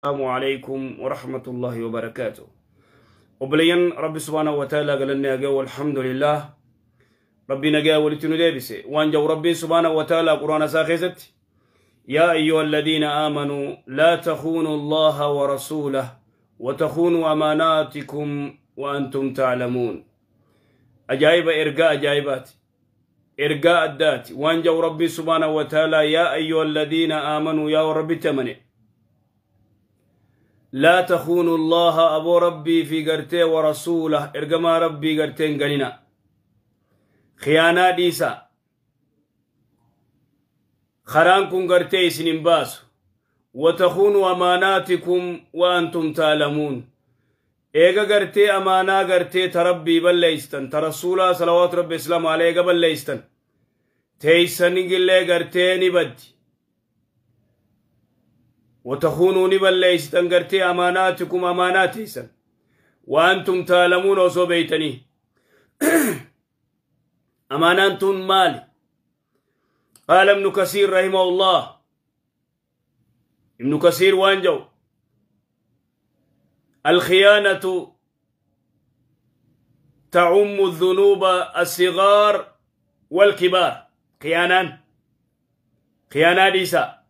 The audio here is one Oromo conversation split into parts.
عليكم ورحمة الله وبركاته. Obboleeyyan Rabbi سبحانه وتعالى galanni haa gahu, الحمد لله. Rabbi nagaa walitti nu deebise. Waan jau Rabbiin سبحانه وتعالى quraana isaa keessatti: يا أيها الذين آمنوا لا تخونوا الله ورسوله وتخونوا أماناتكم وأنتم تعلمون. Ajaa'iba, ergaa ajaa'ibaati, ergaa addaati. Waan jau Rabbi سبحانه وتعالى: يا أيها الذين آمنوا, yaa Rabbi amane, لا تخونوا الله, aboo Rabbii fi gartee ورسوله, ergamaa Rabbii garteen ganina, khiyaanaa dhiisa. Karaan kun gartee isin hin baasu. وتخونوا أماناتكم وأنتم تعلمون. Eega gartee amaanaa gartee ta Rabbii balleeystan, ta rasuulaa صلوات Rabbi islaamu alayhi eega balleeystan, teeysanigillee gartee ni baddi. وتخونوا ni balleeystan gartee أماناتكم, amaanaa teeysan, وأنتم تعلمون, osoo beeytanii. Amaanaan tun maali? قال ابن كثير رحمه الله, ابن كثير waan jau: الخيانة تعم الذنوب الصغار والكبار. Khiyaanaan, khiyaanaa dhiisa.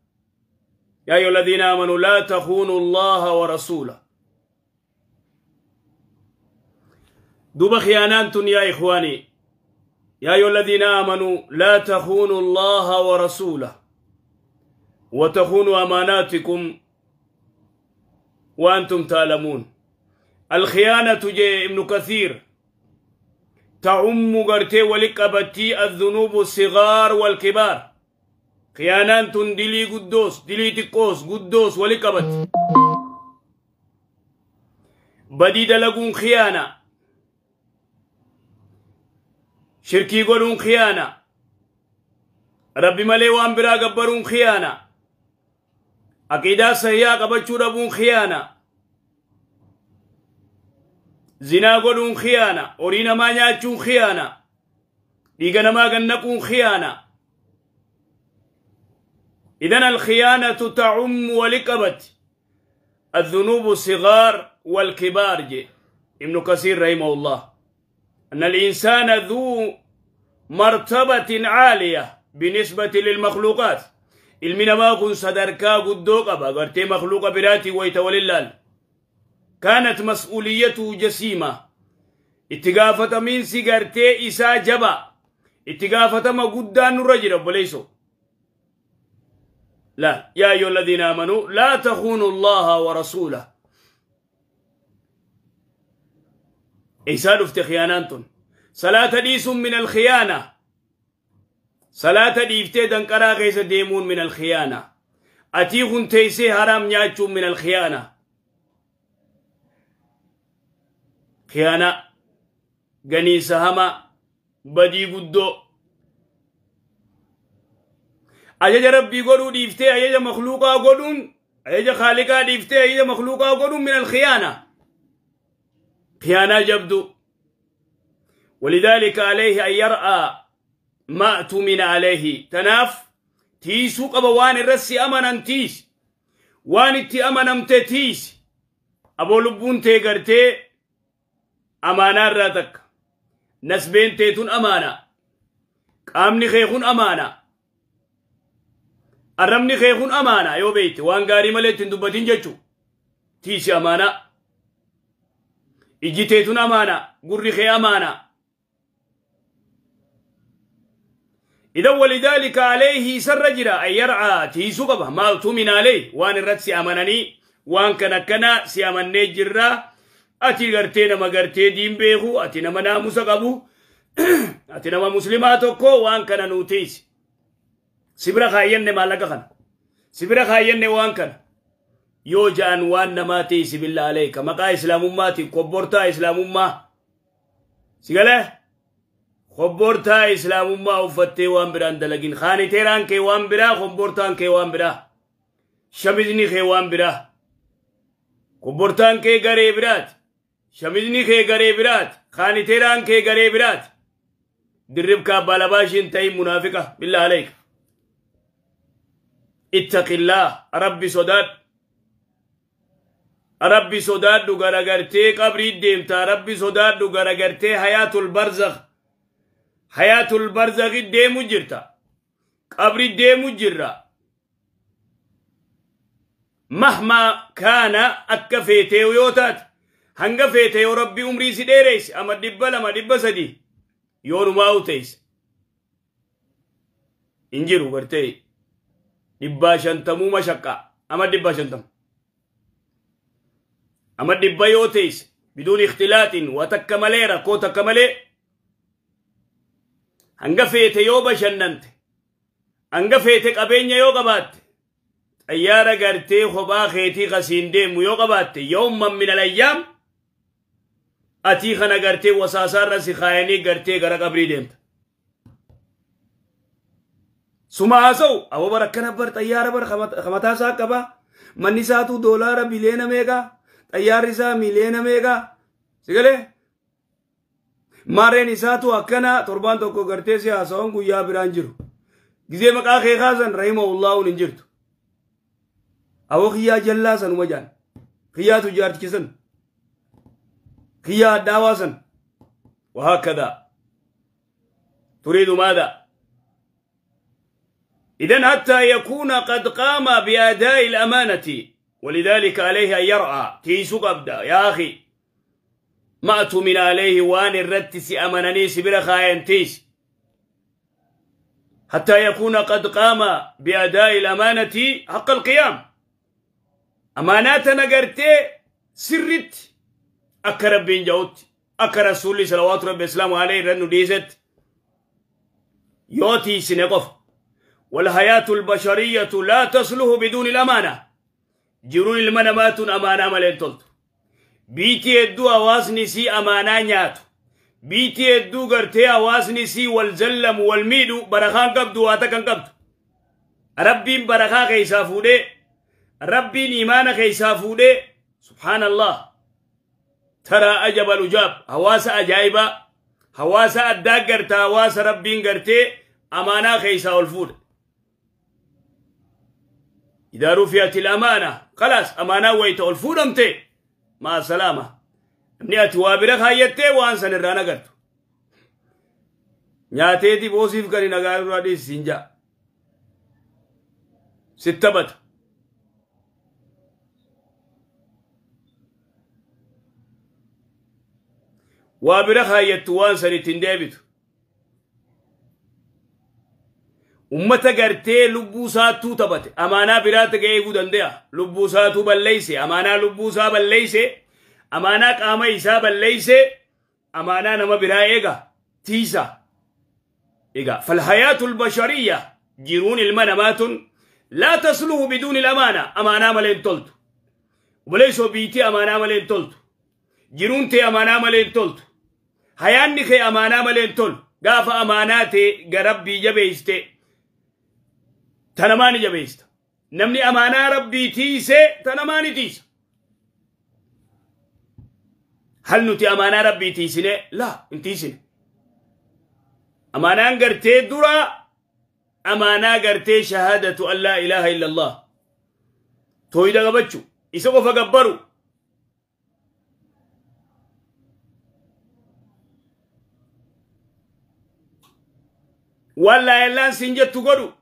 يا أيها الذين آمنوا لا تخونوا الله ورسوله. Duuba khiyaanaan tun, يا إخواني, يا أيها الذين آمنوا لا تخونوا الله ورسوله وتخونوا أماناتكم وأنتم تعلمون. الخيانة, jee ابن كثير, تعم gartee wali qabatti الذنوب الصغار والكبار. Khiyaanaan tun dilii guddoos, dilii xiqqoos, guddoos wali qabatti. Badii dalaguun khiyaana, shirkii godhuun khiyaana, Rabbi malee waan biraa gabbaruun khiyaana, aqiidaa sahiyaa qabachuu dhabuun khiyaana, zinaa godhuun khiyaana, horii namaa nyaachuun khiyaana, dhiiga namaa gannaquun khiyaana. إذن الخيانة تعم wali qabatti الذنوب الصغار والكبار. Jee ابن كثير رحمه الله أن الإنسان ذو مرتبة عالية بالنسبة للمخلوقات. Ilmi namaa kun sadarkaa guddoo qaba gartee makhluuqa biraatii wayta walillaal. كانت مسؤوليته جسيمة. Itti gaafatamiinsi gartee isaa jaba, itti gaafatama guddaan nurra jira, obboleeyso. لا يا أيها الذين آمنوا لا تخونوا الله ورسوله. Eessaa dhufte khiyaanaan tun? Salaata dhiisuun من الخيانة. Salaata dhiiftee danqaraa keessa deemuun من الخيانة. Atii kun teessee haraam nyaachuun من الخيانة. Khiyaana, ganiisa hamaa, badii guddoo. Ajaja Rabbii godhuu dhiiftee ajaja makhluuqaa godhuun, ajaja khaaliqaa dhiiftee ajaja makhluuqaa godhuun من الخيانة, khiyaanaa jabdu. ولذلك عليه أن يرعى ما اؤتمن عليه. Tanaaf tiisuu qaba waan irratti amanan. Tiisi waan itti amanamte, tiisi. Aboo, lubbuun tee gartee amaanaa irraa takka, nasbeen teetun amaanaa, qaamni kee kun amaanaa, arrabni kee kun amaanaa. Yoo beeyte waan gaarii malee ittiin dubbatin jechuu. Tiisi amaanaa. Ijji teetun amaanaa, gurri kee amaanaa. إذا ولذلك عليه isarra jira أن يرعى, tiisuu qaba, ما اؤتمن عليه, waan irratti si amananii, waan kana kana si amannee jirra, ati gartee nama gartee diin beeku, ati nama naamusa qabu, ati nama muslimaa tokko, waan kana nuu tiisi, si bira kaayyanne maallaqa kana, si bira kaayyanne waan kana yoo ja'an, waan namaa tiisi. بالله عليك, maqaa islaamummaatiin kobbortaa islaamummaa si galee, kobbortaa islaamummaa uffattee waan biraan dalagin. Kaaniteeraan kee waan biraa, kobbortaan kee waan biraa, shamizni kee waan biraa. Kobbortaan kee garee biraati, shamizni kee garee biraati, kaaniteeraan kee garee biraati. Dirribkaa balabaashiin ta'in munaafiqa. بالله عليك, اتق الله, Rabbi sodaadhu. Rabbi sodaadhu garagartee qabrii deemta. Rabbi sodaadhu garagartee hayaatul barzakh. Hayaatul barzakh deemu jirta. Qabrii deemu jirra. Mahma kaana akka feetee yoo taate hanga feete yoo Rabbi umrii si dheereyse ama 200 300 yoonumaa teeyse. Injiru gartee 150 mashaqqa ama 150. Ama 100 yoo teeyse biduun ikhtilaatin waa takka malee rakkoo takka malee hanga feete yoo bashannante hanga feete qabeenya yoo qabaatte xayyaara gartee kophaa keetii qasiin deemu yoo qabaatte yawman min alayyaam atii kana gartee wasaasaarra si kaayanii gartee gara qabrii deemta. Suma haasa'u aboo bara akkana bar xayyaara bar kamataa isaa qaba manni isaatu doolaara biliyoona meeqa xayyaarri isaa miliyoona meeqa si galee maareen isaatu akkana torbaan tokko gartee si haasa'uun guyyaa biraan jiru. Gizee maqaa kee kaasan rahimahullaahuun hin jirtu. Awoo kiyyaa jallaa sanuma jaan. Kiyyaa tujaartichisan. Kiyyaa addaawaa san. وهكذا تريد ماذا؟ إذن حتى يكون قد قام بأداء الأمانة ولذلك عليه أن يرعى تيسو قبدا يا أخي ما أتمن عليه وان الرتس أمنني سبر خاين تيس حتى يكون قد قام بأداء الأمانة حق القيام. أماناتنا قرتي سرت أكرب بين جوت أكر رسولي صلوات ربي السلام عليه رنو ديست يوتي سنقف. والحياة البشرية لا تصلح بدون الأمانة. جرون المنامات أمانة ملين تلت بيتي ادو أواسني سي أمانة نياتو بيتي ادو قرتي أواسني سي والزلم والميدو برخان قبدو واتكن قبدو ربين برخا كيسا فودي ربين إيمان كيسا فودي. سبحان الله ترى أجب الأجاب هواس أجايبا هواس أداك قرتا هواس ربين قرتي أمانة كيسا والفود. إذا رفعت الأمانة خلاص أمانة ويتا الفود أمتي مع السلامة. أمني أتوابرك هايتي وانسان الرانا قرتو نياتي بوسيف كري نغار رادي سنجا ستبت. وابرك هايتو وانسان تندبت ummata gartee lubbuu isaattuu taphate amaanaa biraatti ga'ee danda'a. Lubbuu isaatuu balleeyse amaanaa lubbuu isaa balleeyse amaanaa qaama isaa balleeyse amaanaa nama biraa eega tiisa eega. Falhayaatu albashariyya jiruun ilma namaatun laa tasluhu biduuni amaana. Amaanaa malee hin toltu. Obboleessoo biitii amaanaa malee hin toltu. Jiruun tee amaanaa malee hin toltu. Hayaanni kee amaanaa malee hin tolu. Gaafa amaanaa tee garabbii jabeeyste tanamaani jabeeysta. Namni amaanaa rabbii tiise tanamaani tiisa. Hal nuti amaanaa rabbii tiisine? Laa hin tiisine. Amaanaan gartee dura amaanaa gartee shahaadatu an laa ilaaha illa Allah. Tooyida qabachuu isa qofa gabbaru. Waan laajallaan siin jettu godhu.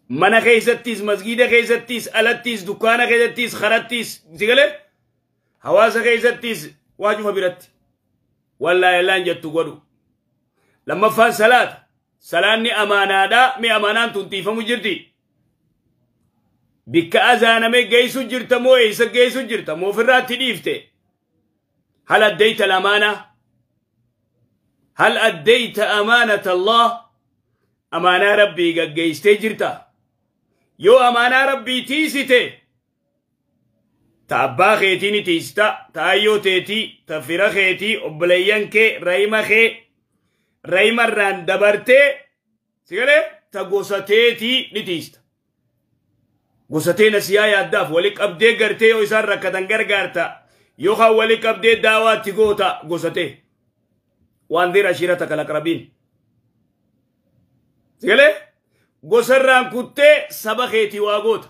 Mana keessattis, masgiida keessattis, alattis, dukkaana keessattis, karattis, si galee hawaasa keessattis waa cufa biratti. Waan laajallaan jettu godhu. Lammaffaan salaata. Salaanni amaanaadha. Mi amaanaan tun tiifamu jirti. Bikka azaaname geessu jirta moo eessa geessu jirta moo ofirraatti dhiifte? Hal addayta al-amaana? Hal addayta amaanata Allah? Amaanaa rabbii gaggeessitee jirta. Yoo amaanaa rabbii tiisite ta abbaa keetii ni tiisita, ta ayyoo teetii, ta fira keetii, obboleeyyan kee, raayima kee, raayimarraan dabartee si galee ta gosa teetii ni tiisita. Gosa tee nasiyaa yaaddaaf wali qabdee gartee yoo isaan rakkatan gargaarta yookaan wali qabdee daawaatti goota gosa tee. Waan dira shirataka al-aqrabiin. Si galee gosarraan kuttee saba keetii waa goota.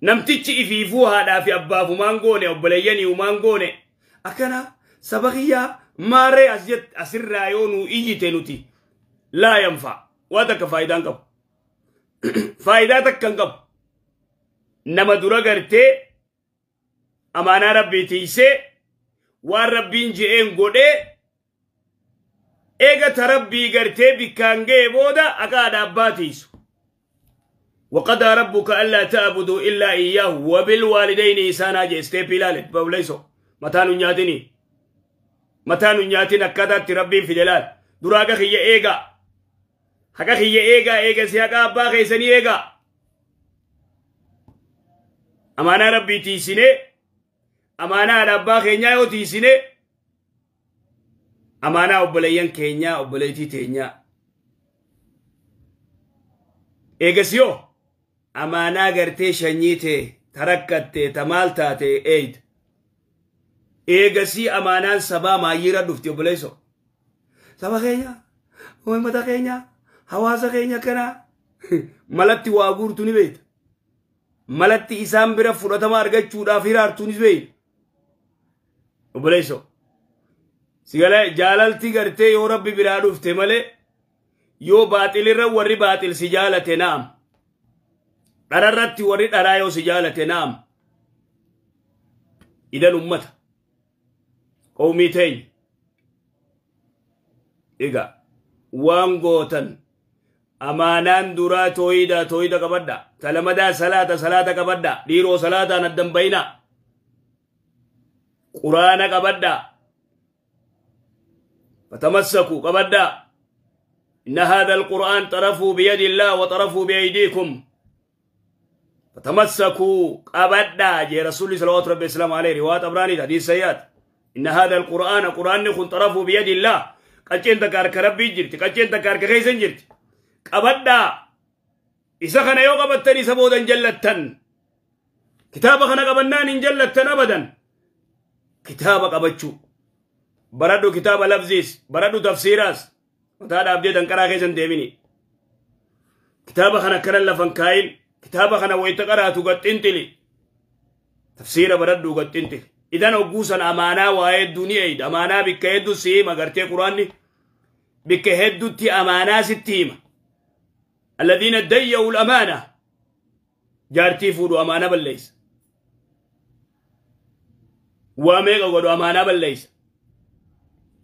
Namtichi ifiifuu haadhaa fi abbaafumaan goone obboleeyyaniiwumaan goone akkana saba kiyyaa maarree asirraa yoo nuu iyyite nuti laa yanfaa waa takka faayidaan qabu. Faayidaa takka hin qabu. Nama dura gartee amaanaa rabbii tiisee waan rabbiin je'een godhee eega ta rabbii gartee bikkaan ga'e booda akka haadha abbaa tiisu. وقضى ربك ألا تعبدوا إلا إياه وبالوالدين إحسانا جستي بلال بوليسو متان نياتني متان نياتين أكدت ربي في دلال دراغا خي إيغا حقا خي إيغا إيغا سياقا أبا خيسني إيغا أمانا ربي تيسيني أمانا أبا خينيا تيسيني أمانا أبليان كينيا أبليتي تينيا إيغا سيو amaanaa gartee shanyii tee tarakkatte tamaal taate eeyda eegasii amaanaan sabaa maayyiira dhufti obboleesso saba keenya uummata keenya hawaasa keenya kana malatti waa guurtu ni beeyta malatti isaan bira fudhatama argachuudhaaf hiraartu ni beeyta obboleesso sigala jaalalti gartee yoo rabbi biraa dhufte malee yoo baaxilirra warri baaxil si jaalate naam dhararratti warri dharaa yoo si jaalate naam idan ummata qawmii teenya egaa waan gootan amaanaan duraa tooyida tooyida qabadha talamadaa salaata salaata qabadha dhiiroo salaataan addan bayina quraana qabadha fatamassaku qabadha إن هذا القرآن طرفوا بيد الله وطرفوا بأيديكم فتمسكوا أبدا جي رسول صلى الله عليه وسلم عليه رواية أبراني حديث سيئات إن هذا القرآن قرآن خن طرفوا بيد الله قجين تكارك ربي جرت قجين تكارك خيسن جرت أبدا إذا خنا يو قبتني سبودا جلتن كتاب خنا قبنان جلتن أبدا كتاب قبتشو بردو كتاب لفظيس بردو تفسيراس وتعالى أبدي دنكرا خيسن ديميني كتاب خنا كرن لفن كاين كتابة خنا ويتقرأ تقطنتلي تفسير بردو قطنتلي إذن أقوسا أمانة وايد دنيا إيد أمانة بك يدو سيما قرتي قراني بك يدو تي أمانة ستيمة الذين ديوا الأمانة جارتي فودو أمانة بالليس واميغا قدو أمانة بالليس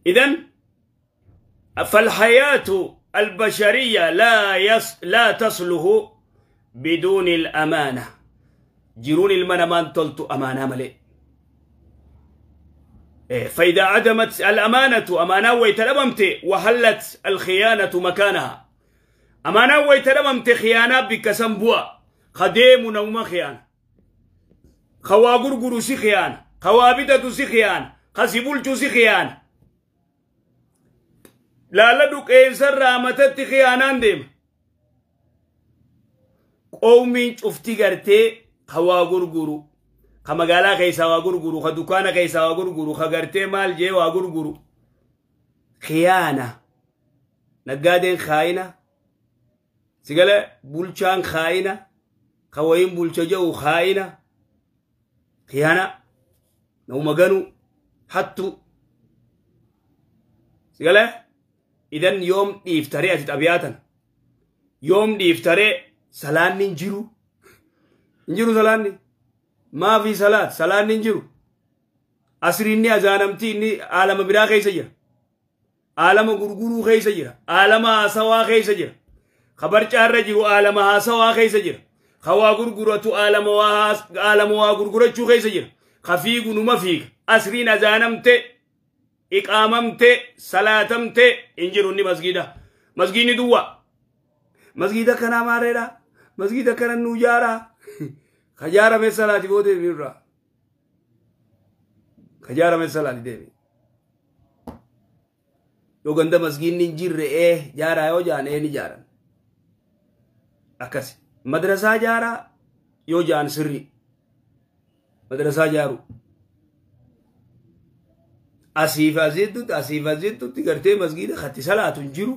إذن فالحياة البشرية لا تصله بدون الأمانة جيرون المنمان تلت أمانة ملئ فإذا عدمت الأمانة أمانة ويتلممت وحلت الخيانة مكانها أمانة ويتلممت خيانة بكسنبوا خديم نوم خيانة خواغرغرو سي خيانة خوابدة سي خيانة خسبولتو سي خيانة لا لدوك إنسان رامتت خيانة ديم قومين شفتي قرتي خوا غرغرو خمغالا كيسا وا غرغرو خدكانا كيسا وا غرغرو خغرتي مال جي وا غرغرو خيانة نقادين خاينة سيقال بولشان خاينة خوين بولشجو خاينة خيانة نومغانو حتو سيقال إذن يوم ديفتري أتت يوم ديفتري سلان نجيرو نجيرو سلان ما في صلاة سلان نجيرو أسريني أزانمتي إني عالم برا خيس جرا عالم غرغرو خيس جرا عالم آسوا خيس جرا خبر چار جيرو عالم آسوا خيس جرا خوا غرغرتو عالم وا عالم وا غرغرچو خيس جرا خفيق نما فيق أسرين أزانمتي إقاممتي صلاتمتي انجروني مسجدا مسجيني دوا مسجد كنا ماريرا مسجد كنا نجارا خجارة میں صلاة وہ دے میرا خجارة میں صلاة دے yoo ganda masgiinni hin jirre jaaraa yoo jaan ni jaaran akkas madrasaa jaaraa yoo jaan sirri madrasaa jaaru asiif asittutti gartee masgiida khatti salaatu hin jiru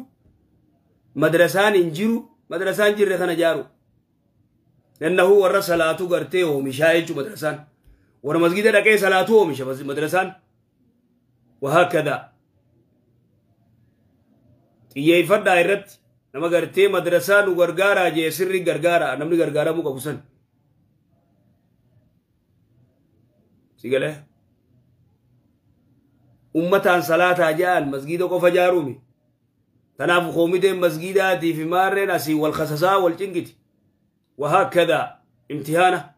madrasaan hin jiru madrasaan jirre kana jaaru لأنه ورا صلاته قرتي ومشايج مدرسان ورا مسجد دقي صلاته ومش مدرسان وهكذا xiyyeeffadhaa irratti nama gartee madrasaa nu gargaaraa jee sirri gargaaraa namni gargaaramuu qabu san si galee ummataan salaataa ja'an masgiida qofa jaaruumi tanaaf koomiteen masgiidaatii fi maarreen asii wal kasasaa wal cinqiti وهكذا امتهانة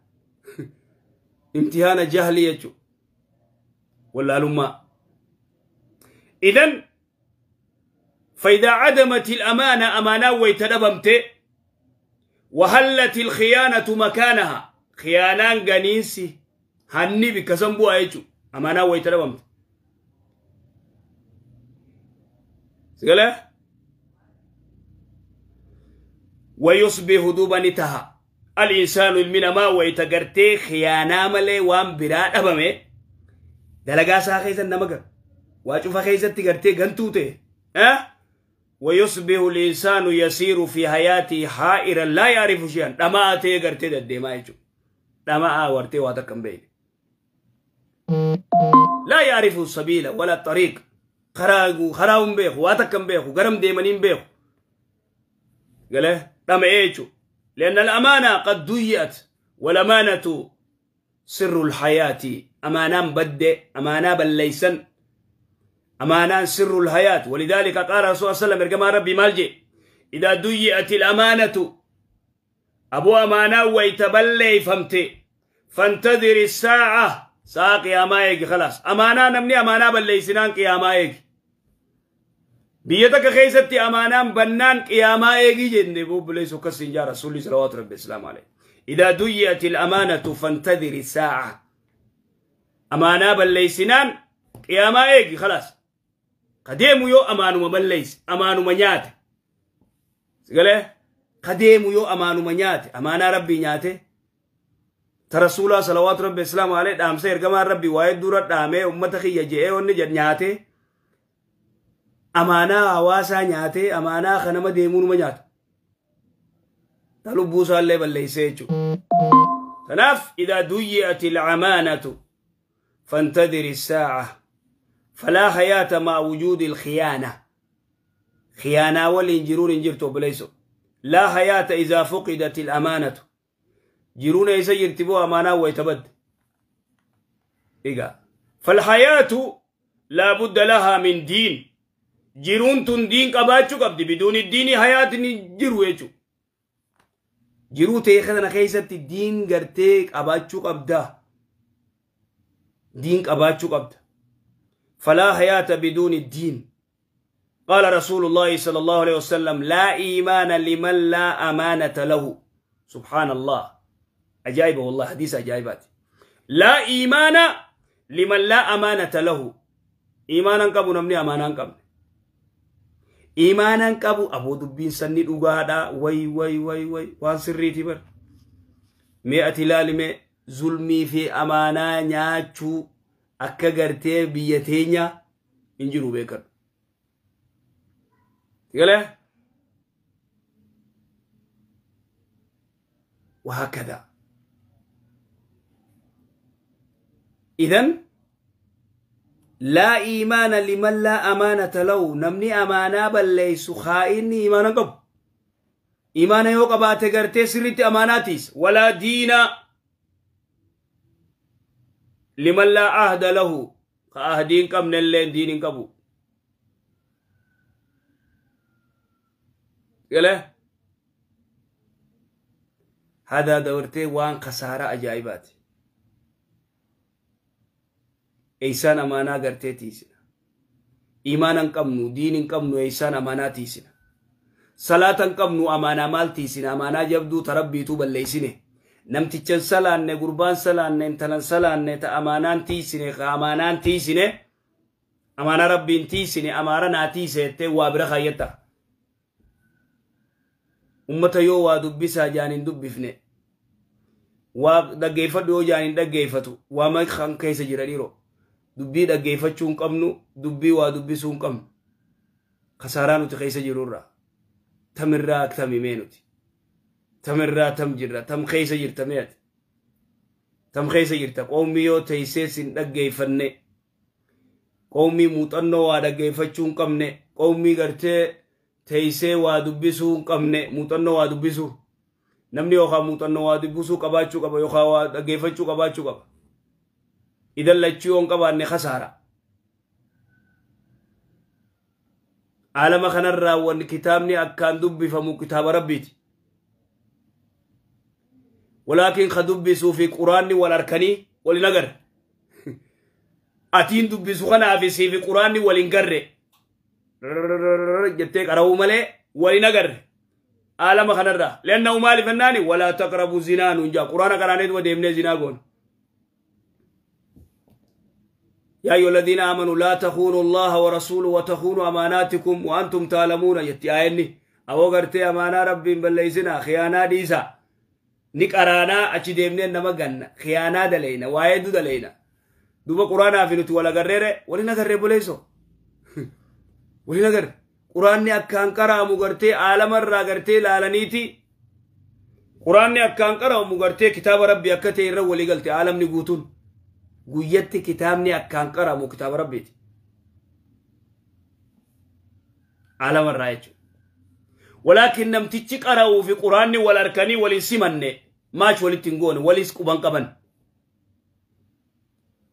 امتهانة جهلي يجو ولا لما إذن فإذا عدمت الأمانة أمانة ويتدبمت وهلت الخيانة مكانها خيانان غنيسي هني بكسنبو أيجو أمانة ويتدبمت سقله ويصبح دوبا نتها الإنسان من ما ويتقرتي خيانة ملي وان براد أبامي دلقا ساخيزا نمقر واجوفا خيزا تقرتي غنتوتي أه؟ ويصبح الإنسان يسير في حياته حائرا لا يعرف شيئا دما أتي قرتي ددي يجو دما آورتي واتكم بين لا يعرف السبيل ولا الطريق خراهم بيخو واتكم بيخو قرم ديمنين بيخو قاله دم ايجو لأن الأمانة قد ضيعت والأمانة سر الحياة أمانة بد أمانة بل أمانة سر الحياة ولذلك قال الرسول صلى الله عليه وسلم كما ربي مالجي إذا ضيعت الأمانة أبو أمانة ويتبلي فهمت فانتظر الساعة ساعة قيامة خلاص أمانة نمني أمانة بل قيامة biyya takka keessatti amaanaan bannaan qiyaamaa eegi jenne obboleessoo akkas hin jaa rasuulli salawaatu rabbi islaamu alayhi idaa duyyat ilamaanatu fantadiri saa'a amaanaa balleeysinaan qiyaamaa eegi khalaas kadeemu yoo amaanuma balleeyse amaanuma nyaate sigalee kadeemu yoo amaanuma nyaate amaanaa rabbii nyaate ta rasuulaa salawaatu rabbi islaamu alayhi dhaamsa ergamaan rabbii waa'ee dura dhaamee ummata kiyya je'ee wanni jedh nyaate amaanaa hawaasaa nyaatee amaanaa kanama deemuunuma nyaata ta lubbuu isaallee balleeysee jechuudha. Kanaaf idaa duyyi'at ilamaanatu fantadiri saa'a falaa hayaata maa wujuudi ilkhiyaana khiyaanaa waliin jiruun hin jirtu obboleeyso laa hayaata idaa fuqidat ilamaanatu jiruun eessa jirti boo amaanaa wayta badde egaa falhayaatu laa budda lahaa min diin jiruun tun diin qabaachuu qabdi biduuni diini hayaatni jiru jechuudha. Jiruu ta'e kana keessatti diin gartee qabaachuu qabda. Diin qabaachuu qabda. Falaa hayaata biduuni diin. Qaala Rasuulullaahi sallallahu alayhi wasallam laa iimaana liman laa amaanata lahu. Subhaanallah. Ajaa'iba wallahi hadiisa ajaa'ibaati. Laa iimaana liman laa amaanata lahu. Iimaanan qabu namni amaanaa hin qabne. Iimaanan qabu aboo dubbiin sanni dhugaadha way way way way waan sirriiti bar mee ati ilaalime zulmii fi amaanaa nyaachuu akka gartee biyya teenya hin jiru beekadhu. Galee وهكذا إذن لا إيمان لمن لا أمانة له نمني أمانة بل ليس خائن إيمانا قب إيمانا يوقع تقرتي سرت أماناتيس ولا دين لمن لا عهد له كأهدين كم نلين دين قبو قال هذا دورتي وان خسارة أجايبات إيسان أمانة قرتي تيسنا إيمانا قمنو دين قمنو إيسان أمانة تيسنا صلاة قمنو أمانة مال تيسنا أمانة جبدو تربيتو بليسنه نمتيشن سلانة قربان سلانة انتلان سلانة تأمانان تيسنه خامانان تيسنه أمانة ربين تيسنه أمانة ناتيسه تي وابرخا يتا أمتا يو وادبسا جانين دبفنه waa dhaggeeffadhu yoo jaaniin dhaggeeffatu waa maqaan keessa jira dhiiroo dubbii dhaggeeffachuu hin qabnu dubbii waa dubbisuu hin qabnu kasaaraa nuti keessa jirurraa tamirraa tamimee nuti Tamirraa tam jirra tam keessa jirta meeti tam keessa jirta qoommii yoo teessee sin dhaggeeffanne qoommii muuxannoo waa dhaggeeffachuu hin qabne qoommii gartee teessee waa dubbisuu hin qabne muuxannoo waa dubbisuu namni yookaan muuxannoo waa dubbisuu qabaachuu qaba yookaan waa dhaggeeffachuu qabaachuu qaba idan lachuu yoo hin qabaanne khasaara Alama kanarraa wanni kitaabni akkaan dubbifamu kitaaba rabbiiti. Walaakin ka dubbisuu fi quraanni wal harkanii wal hin agarre. Atiin dubbisu kanaa fi sii fi quraanni wal hin garre. Jettee qara'uu malee wal hin agarre. Alama kanarraa. Leannahu maaliif jennaani walaa taqrabu zinaa nuun jaa. Quraana qaraaneetuma deemnee zinaa goona. يا أيها الذين آمنوا لا تخونوا الله ورسوله وتخونوا أماناتكم وأنتم تعلمون يتي آيني أو غرتي أمانة ربي بليسنا خيانة ديسا نقرانا أچي ديمنين نما غن خيانة دلينا وايدو دلينا دوبا قرآن في نتي ولا غريره ولا نغري بوليسو ولا نغر قرآن ني أكان قرامو غرتي عالم الرا غرتي لالنيتي قرآن ني أكان قرامو غرتي كتاب ربي أكتي الر ولي غلتي عالم ني غوتون guyyatti kitaabni akkaan qaramu kitaaba rabbiiti. Alamarraa jechuudha. Walaakin namtichi qara'uu fi quraanni wal harkanii waliin simanne maash walitti hin goone walis quban qaban.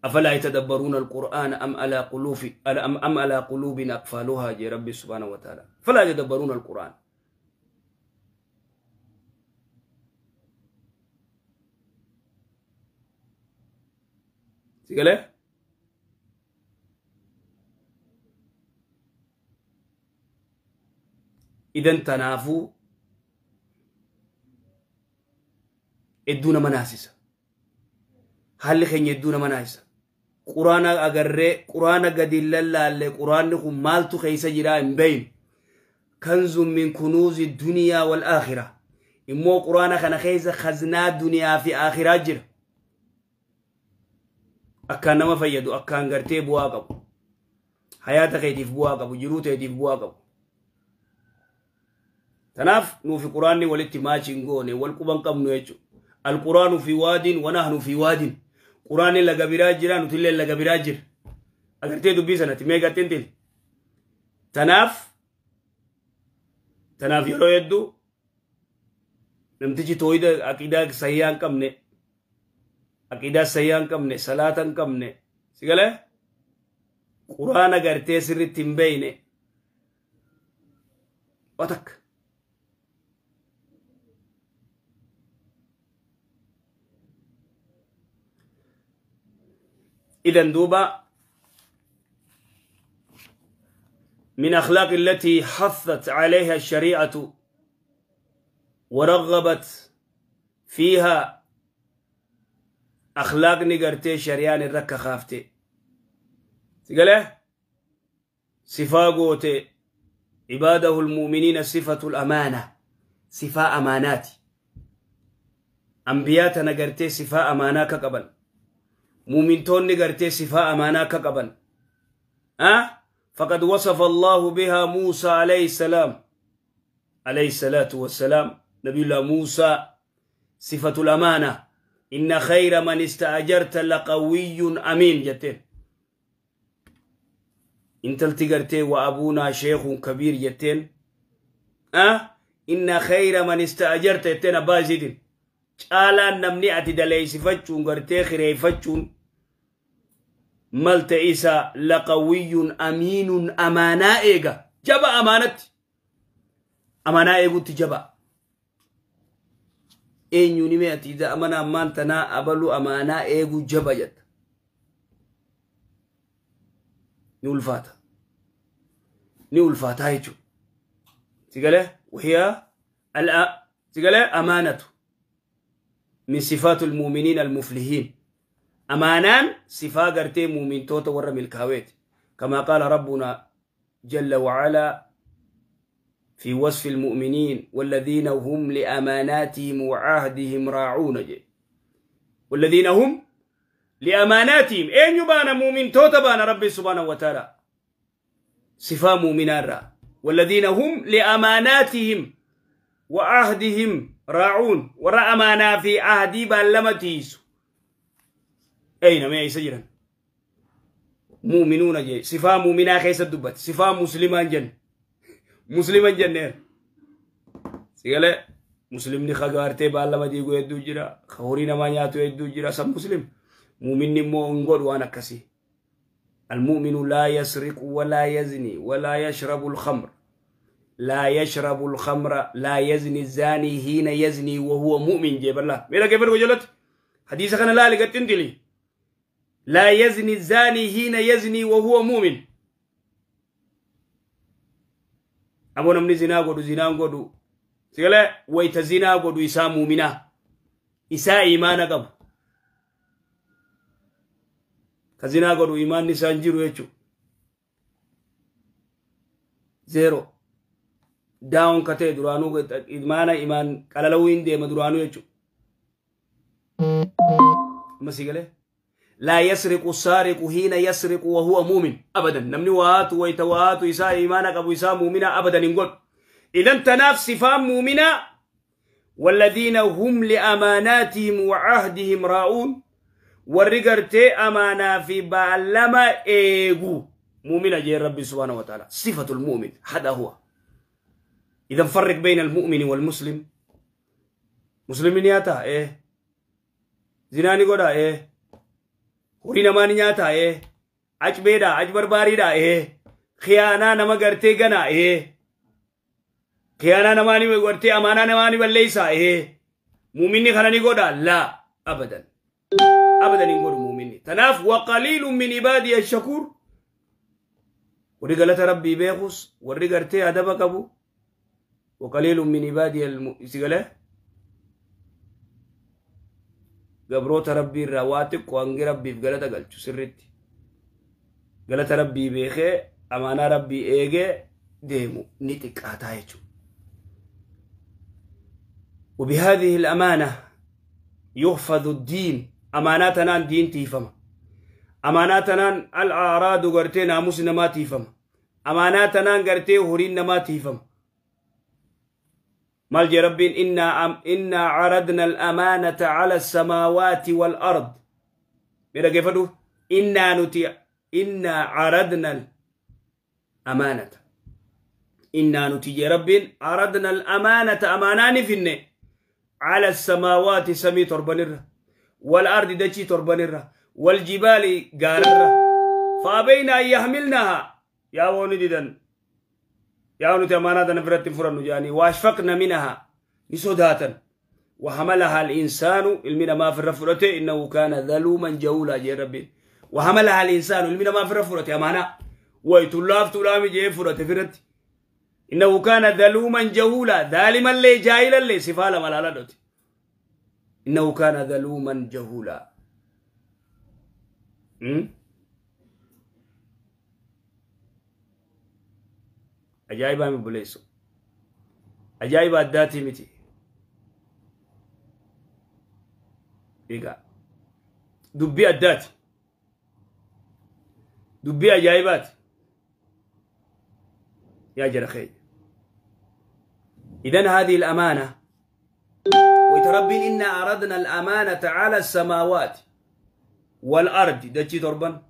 أفلا يتدبرون القرآن أم على قلوب أم على قلوب أقفالها جي ربي سبحانه وتعالى. فلا يتدبرون القرآن. سيقاله إذن تنافو ادونا مناسسة هل خين يدونا مناسسة قرآن أقرر قرآن قد اللالة قرآن نخو مالتو خيسة جراء بين كنز من كنوز الدنيا والآخرة إمو قرآن خنا خيسة خزنات دنيا في آخرة جر akkaan nama fayyadu akkaan gartee bu'aa qabu hayaata keetiif bu'aa qabu jiruu teetiif bu'aa qabu tanaaf nuufi quraanni walitti maachiin goone wal quban qabnu jechuudha alquraanu fi waadin wa nahnu fi waadin quraanni laga biraa jira nutillee laga biraa jira agartee dubbii sanatti mee garteen tili tanaaf yeroo hedduu namtichi tooyida aqiidaa sayyaa hin qabne aqiidaa sayyaa hin qabne salaata hin qabne si galee quraana gartee sirriitti hin beeyne waa takka. إذن دوبا من أخلاق التي حثت عليها الشريعة ورغبت فيها أخلاق نقرتي شريان الركة خافتي تقاله صفاقوتي عباده المؤمنين صفة الأمانة صفاء أمانات أنبياء نقرتي صفاء أماناك قبل مؤمنتون نقرتي صفاء أماناك قبل أه؟ فقد وصف الله بها موسى عليه السلام عليه الصلاة والسلام نبي الله موسى صفة الأمانة إن خير من استأجرت لقوي أمين جتين انت التقرتي وأبونا شيخ كبير جتين أه؟ إن خير من استأجرت جتين أبا زيدين caalaan namni ati daleeysifachuun gartee kireeffachuun malta isa laqawiyyun amiinun amaanaa eega jaba amaanatti amaanaa eegutti jaba eenyuun hime ati amana ammaan tanaa abalu amaanaa eeguu jaba jetta ni ulfaata ni ulfaataa jechuudha sigalee wahiya sigalee amaanatu من صفات المؤمنين المفلحين أمانان صفا قرتي مؤمن توتا ورم الكاويت كما قال ربنا جل وعلا في وصف المؤمنين والذين هم لأماناتهم وعهدهم راعون جي. والذين هم لأماناتهم أين يبان مؤمن توتا بان ربي سبحانه وتعالى صفا مؤمنان را والذين هم لأماناتهم وعهدهم راعون ورا أمانة في عهدي باللمتيس أين ما يسجرن مؤمنون جي صفة مؤمنة خيس الدبت صفة مسلمان جن مسلمان جن سيقال مسلم ني خغارتي باللمتي يدو جرا خورينا ما نياتو يدو جرا سم مسلم مؤمن مو انغود وانا كسي المؤمن لا يسرق ولا يزني ولا يشرب الخمر لا يشرب الخمر لا يزني الزاني حين يزني وهو مؤمن جيب الله ميلا كيف وجلت حديث كان لا لقد تنتلي لا يزني الزاني حين يزني وهو مؤمن أبو نمني زنا قدو زنا قدو سيقول ويتزنا قدو إسا مؤمنا إسا إيمانا قبو كزنا قدو إيمان نسان جيرو يچو زيرو داون كته درانو إيمانا إيمان قلالوين ديما درانو يچو ما سيقول لا يسرق السارق حين يسرق وهو مؤمن أبدا نمني واتو ويتواتو إسا إيمانك أبو إسا مؤمنا أبدا نقول إذا تناف صفة مؤمنة والذين هم لأماناتهم وعهدهم راؤون ورقرتي أمانة في بعلما إيغو مؤمنة جي ربي سبحانه وتعالى صفة المؤمن هذا هو. إذا فرق بين المؤمن والمسلم. مسلم نياتا إيه زناني قدا إيه horii namaa ni nyaata ajbeedha ajbarbaariidha khiyaanaa nama gartee gana khiyaanaa namaa ni gartee amaanaa namaa ni balleessa muuminni kana ni godha laa abadan abadan hin godhu muuminni. Tanaaf waqaliilun min ibaadiya ashakuur warri galata rabbii beekus warri gartee adaba qabu waqaliilun min ibaadiya sigale gabroota rabbii irraa waa xiqqoo hangi rabbiif galata galchu sirritti galata rabbii beekee amaanaa rabbii eegee deemu ni xiqqaataa jechuudha. وبهذه الأمانة يحفظ الدين. أماناتنا دين تيفما أماناتنا الأعراض غرتي ناموسنا ما تيفما أماناتنا غرتي هورينا ما تيفما مال ربين إنا عرضنا الأمانة على السماوات والأرض. ماذا كيف دو؟ إنا عرضنا الأمانة إنا نتي ربين عرضنا الأمانة أمانان فينا على السماوات سمي تربنرة والأرض دشي تربنرة والجبال قاررة فأبينا أن يحملناها يا وني يا ونتي أمانة نفرت فرن جاني وأشفقنا منها نسوداتا وحملها الإنسان المنا ما في الرفرة إنه كان ظلوما جهولا جي ربي وحملها الإنسان المنا ما في الرفرة أمانة ويتلاف تلامي جي فرة فرت إنه كان ظلوما جهولا ظالما لي جاهلا لي سفالا ملالا دوتي إنه كان ظلوما جهولا. Ajaa'iba mi buleessu ajaa'iba addaatii miti egaa dubbii addaati dubbii ajaa'ibaati yaa jara keenya. إذن هذه الأمانة ويتربين إنا أردنا الأمانة على السماوات والأرض دتشي تربا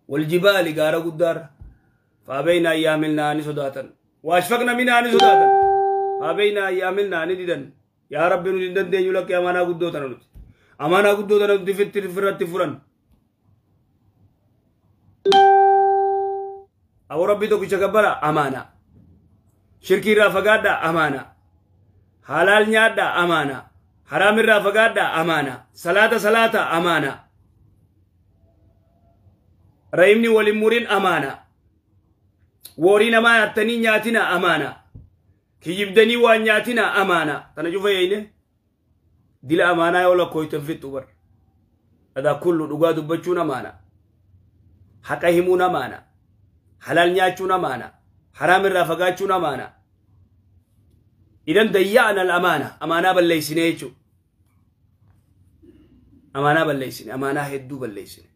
والجبال قارة قدار فأبينا أن يحملنها نسداتا وأشفقنا منها نسداتا فأبينا أن يحملنها نددا يا رب ندن دين لك أمانة قدوتنا نت أمانة قدوتنا نت في التفرت فرن أو ربي توك شكبرا أمانة شركي رافقادا أمانة حلال نيادا أمانة حرام رافقادا أمانة صلاة صلاة أمانة رأيمني ولمورين أمانة worii namaa hattanii nyaatina amaana kijibdanii waan nyaatina amaana tana cufa yeeyne dila amaanaa yoo lakkooytan fixxu bar adaa kullu dhugaa dubbachuun amaana haqa himuun amaana halaal nyaachuun amaana haraam irraa fagaachuun amaana idan dayya'na al-amaana amaanaa balleeysine jechuu amaanaa balleeysine amaanaa hedduu balleeysine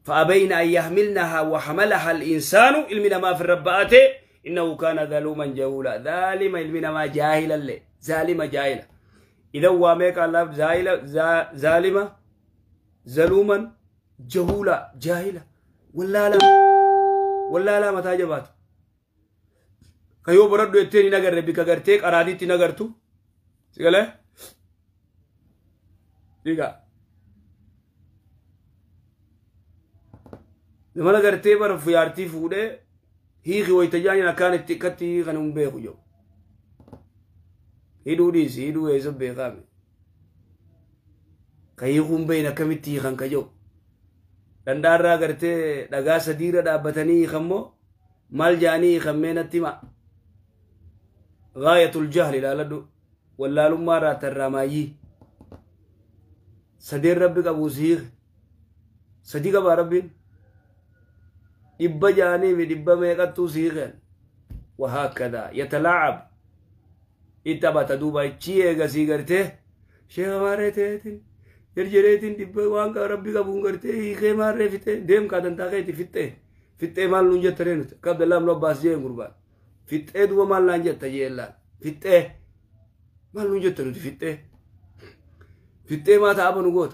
فأبين أن يحملنها وحملها الإنسان إلمنا ما في الرباءات إنه كان ظلوما جهولا ظالما علمنا ما جاهلا لي ظالما جاهلا إذا واميك الله ظالما ظلوما جهولا جاهلا ولا لا ولا لا متى جبات كيو بردو يتيني نغر بك غرتيك أراديتي نغرتو سيقاله ديكا زمان غرتي بر فيارتي فوده هيغي ويتجاني كانت تكتي غنم بيخو جو هيدو ديسي هيدو يزب بيخامي كيغون بين كمتي خان كجو دندارا غرتي دغا سديره دابتني خمو مال جاني خمينتي ما غاية الجهل لا لدو ولا لما را ترمايي سدير ربك ابو سيغ صديق ابا ربي إبا جاني من إبا ميقاتو سيغن وهكذا يتلاعب إتبا تدوبا إتشيغا سيغرته شيخ ماريتين جرجريتين دبا وانكا ربي قبون غرته إيخي ماري فته ديم كادن تاقيتي فته فته مال نونجة ترينوت قبل الله ملو باس جين قربان فته دو مال لانجة تجيلان فته مال نونجة ترينوت فته فته ما تابا نقوت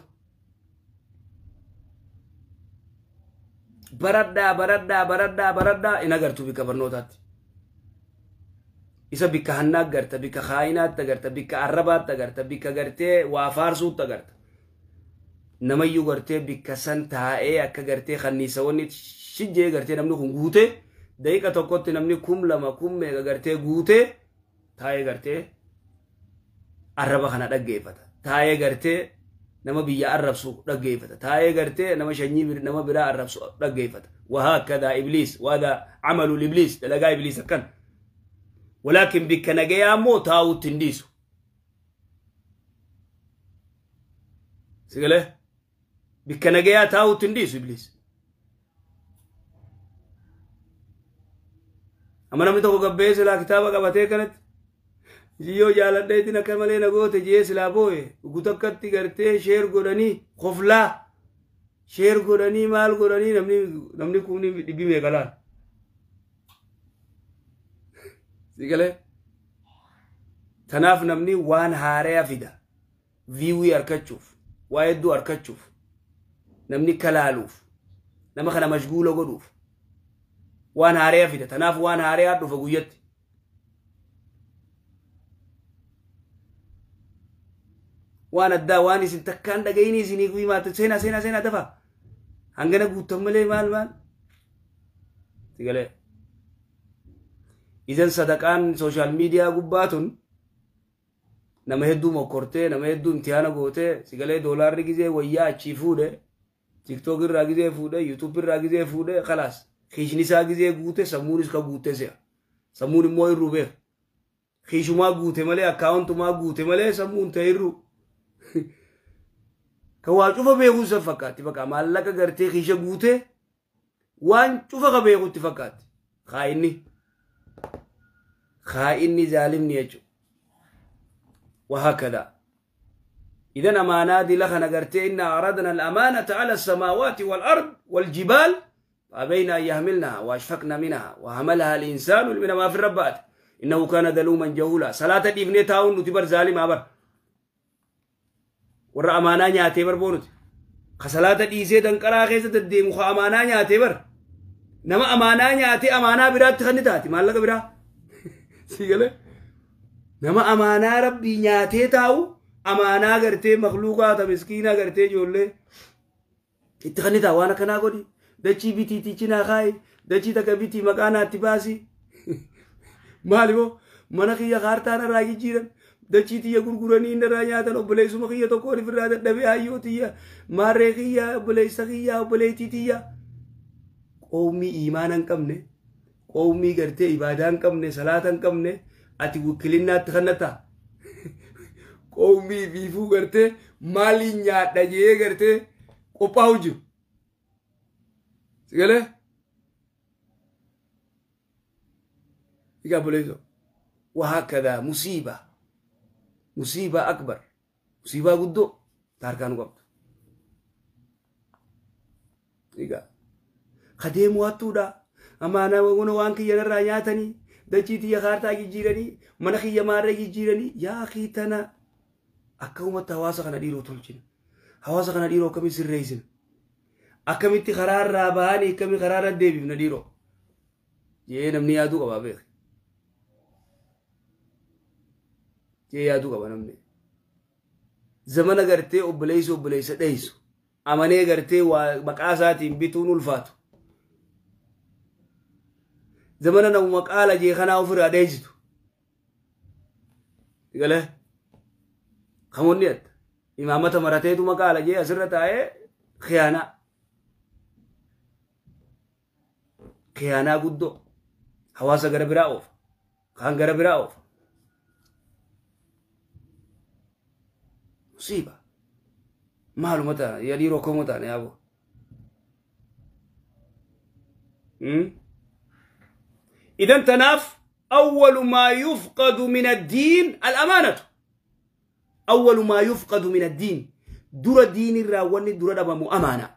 baraddaa baraddaa baraddaa baraddaa in agartu bikka barnootaatti isa bikka hannaa agarta bikka kaayinaatti agarta bikka arrabaatti agarta bikka gartee waa faarsuutti agarta namayyuu gartee bikka san taa'ee akka gartee kanniisawwanni shijjee gartee namni kun guutee daqiiqa tokkotti namni 2000 kum meeqa gartee guutee taa'ee gartee arraba kana dhaggeeffata taa'ee gartee nama biyya arrabsu dhaggeeffata taa'ee gartee nama shanyii nama biraa arrabsu dhaggeeffata وهكذا إبليس وهذا عمل الإبليس دلقا إبليس كان ولكن بك نجيا مو تاو تنديسو سيقله بك نجيا تاو تنديسو إبليس أما نمي تقو قبيس لا كتابة قبتي كانت جيو جالديتنا كمالي نغوت جيس لابوي وكتكتي غرتي شير غوراني خفلا شير غوراني مال غوراني نمني نمني كوني دبي ميغلان سيغله تناف نمني وان هاريا فيدا فيوي اركچوف وايدو اركچوف نمني كلالوف نما خنا مشغوله غدوف وان هاريا فيدا تناف وان هاريا دوف غويت waan addaa waan isin takkaan dhagayini isinii himaatu seenaa seenaa seenaa dafa hangana guutan malee maal maal sigalee idan sadaqaan sooshaal miidiyaa gubbaatun nama hedduu mokkortee nama hedduu imtihaana gootee sigalee doolaarri gizee wayyaa achii fuudhe tiktook irraa gizee fuudhe yuutuub irraa gizee fuudhe khalaas kiishni isaa gizee guute sammuunis ka guute se'a sammuun immoo irruu beeka kiishumaa guute malee akkaawuntumaa guute malee sammuun ta'e irruu ka waa cufa beekuun san fakkaatti bakka maallaqa gartee kiisha guutee waan cufa ka beekutti fakkaatti kaa'inni kaa'inni zaalimni jechuudha وهكذا إذن أمانات لخنا قرتي إنا أردنا الأمانة على السماوات والأرض والجبال فأبينا أن يحملنها وأشفقنا منها وحملها الإنسان من ما في الربات إنه كان ظلوما جهولا صلاة الإبنة تاون نتبر ظالم أبر warra amaanaa nyaatee bar boonuti ka salaata dhiisee danqaraa keessa deddeemu ka amaanaa nyaatee bar nama amaanaa nyaatee amaanaa biraatti kan taati maallaqa biraa si galee nama amaanaa rabbii nyaatee taa'u amaanaa gartee makluuqaa ta miskiinaa gartee ijoollee itti kan taa'u waan akkanaa godhi dachii bitiitii cinaa kaayi dachii takka bitii maqaa naatti baasi maali moo mana kiyya kaartaan irraa jijjiiran dachii tiyya gurguranii inni irraa nyaatan obboleessuma kiyya tokkoon ofirraa dadhabee hayyoo tiyya maarree kiyya obboleessa kiyya obboleettii tiyya qoomii iimaana hin qabne qoomii gartee ibaadaa hin qabne salaata hin qabne ati wikilinnaatti kannataa qoomii biifuu gartee maaliin nyaadha jee gartee qophaa'u jiru sigalee egaa obboleessoo وهكذا مصيبة مصيبة أكبر مصيبة قدو تاركان قبض إيقا خديم واتودا أما أنا وغنو وانكي ينرى نياتني Dachii tiyya kaartaa jijjiiranii mana kiyya maarree jijjiiranii yaa akii tana akka uummata hawaasa kana dhiiroo tolchina. Hawaasa kana dhiiroo akkamitti sirreessina? Akkamitti karaarraa bahanii akkamii karaarra deebifna dhiiroo? Jee namni yaaduu qaba beek. Jee yaaduu qaba namni. Zamana gartee obboleessi obboleessa dheessu. Amanee gartee waa maqaa isaatiin bituun ulfaatu. Zamana namuma qaala jee kanaa ofirraa dheessitu. Galee kamoonni adda. Imaamata marateetu maqaala jee asirra taa'ee khiyaanaa. Khiyaanaa guddoo. Hawaasa gara biraa oofa. Kaan gara biraa oofa. Musiiba. Maaluma taana yaa dhiiroo akkuma taana yaaboo. إذن تناف أول ما يفقد من الدين الأمانة. أول ما يفقد من الدين در الدين الراوني در دبم أمانة.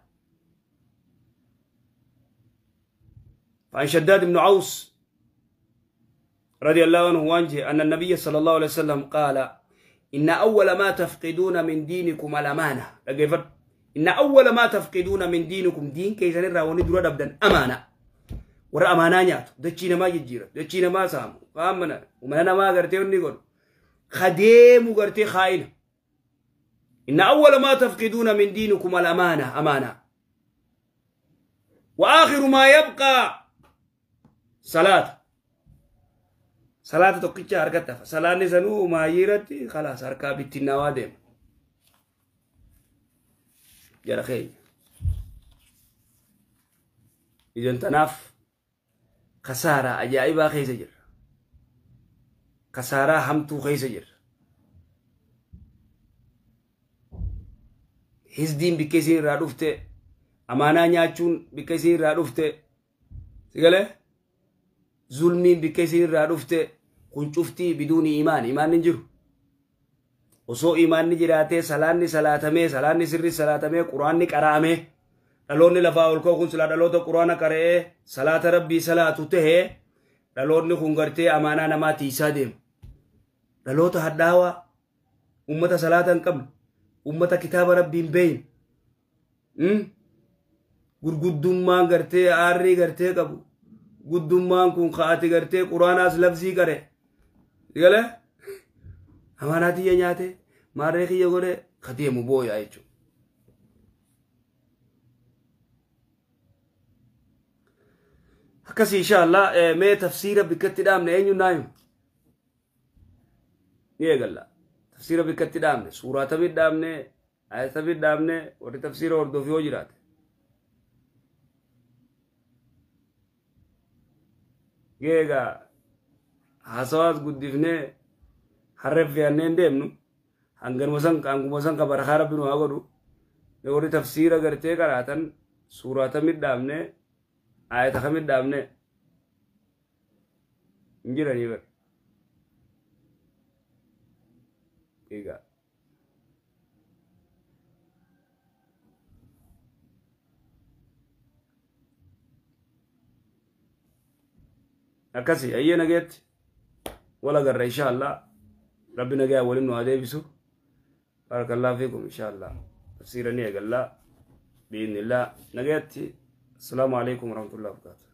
فعن شداد بن عوس رضي الله عنه وانجه أن النبي صلى الله عليه وسلم قال إن أول ما تفقدون من دينكم الأمانة. إن أول ما تفقدون من دينكم دين كيسان الراوني در دبدن أمانة. Warra amaanaa nyaatu dachii namaa jijjiira dachii namaa saamu qaamana mana namaa gartee inni godhu kadeemu gartee khaa'ina. Inna awwala maa tafqiduuna min diinikum al-amaana amaana. Wa aakhiru maa yabqaa salaata. Salaata tokkicha harkatti hafa. Salaanni sanuu maayyiiratti khalaas harkaa bittinnaawaa deema. Jara keenya. Idan tanaaf kasaaraa ajaa'ibaa keessa jirra. Kasaaraa hamtuu keessa jirra. Hizdiin bikka isin irraa dhufte, amaanaa nyaachuun bikka isin irraa dhufte, sigalee zulmiin bikka isin irraa dhufte, kun cuftii biduuni imaan, imaan hin jiru. Osoo imaanni jiraatee salaanni salaatamee, salaanni sirri salaatamee, quraanni qaraamee, dhaloonni lafaa ol ka'u kun silaa dhaloota quraana qara'ee salaata rabbii salaatu tahee dhaloonni kun gartee amaanaa namaa tiisaa deema. Dhaloota hadhaawaa ummata salaata hin qabne, ummata kitaaba rabbii hin beekne, gurguddummaan gartee aarrii gartee qabu, guddummaan kun ka'ati gartee quraanaas labsii qare. Galee amaanaa tiyya nyaate maarree kiyya godhe kadeemu booyaa jechuudha. Akkasii insha Allah mee tafsiira bikkatti dhaabne eenyu naayu ni eegalla. Tafsiira bikkatti dhaabne suuraa tamii dhaabne ayata tamii dhaabne warri tafsiira hordofii yoo jiraate. Geegaa haasawaas guddifnee harreef fe'annee hin deemnu hanganuma san hanguma san ka barakaa rabbi nu haa godhu warri tafsiira gartee qaraatan suuraa tamii dhaabne ayata kamii dhaabne hin jiranii bara. Egaa akkasii ayyee nageetti wal agarra insha Allah. Rabbi nagaa waliin nu haa deebisu. Barakallahu fiikum insha Allah. Tafsiira ni eegalla bi'idhnillah nageetti. Assalaamu alaikum warahmatullahi wabarakatuh.